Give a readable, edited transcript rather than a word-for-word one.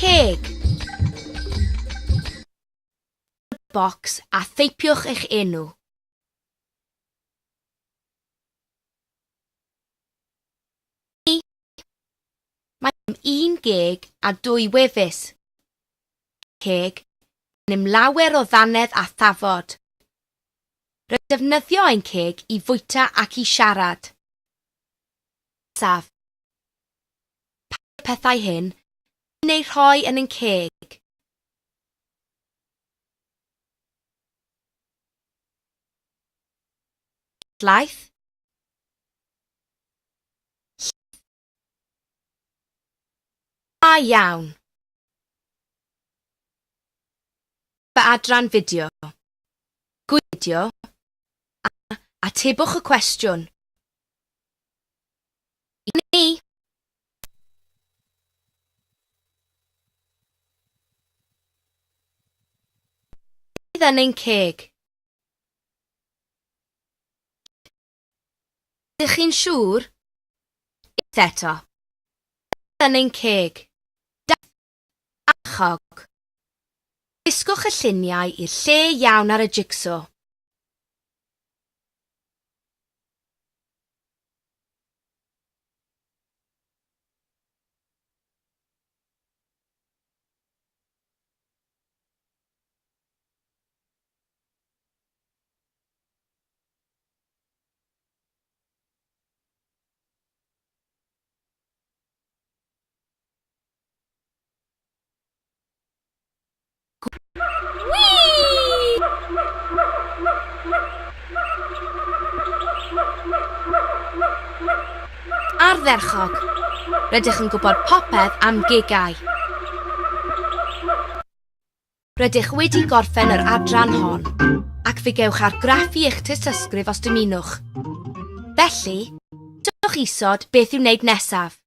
Ceg. Bocs a theipiwch eich enw. Mae un geg a dwy wefus. Ceg, gennym lawer o ddannedd a thafod. Rydym defnyddio ein ceg i fwyta ac i siarad. Nesaf. Pa o'r pethau hyn yn eu rhoi yn ein ceg? Llaeth. Da iawn. Fy adran fideo. Gwydio a atebwch y cwestiwn. I ni. Bydd yn ein ceg. Ydych chi'n siŵr? Unwaith eto. Yn ein ceg. Ardderchog. Gwisgwch y lluniau i'r lle iawn ar y jig-so. Ardderchog! Rydych yn gwybod popeth am gegau. Rydych wedi gorffen yr adran hon, ac fe gewch argraffu eich tystysgrif os dymunwch. Felly, dysgwch isod beth i'w wneud nesaf.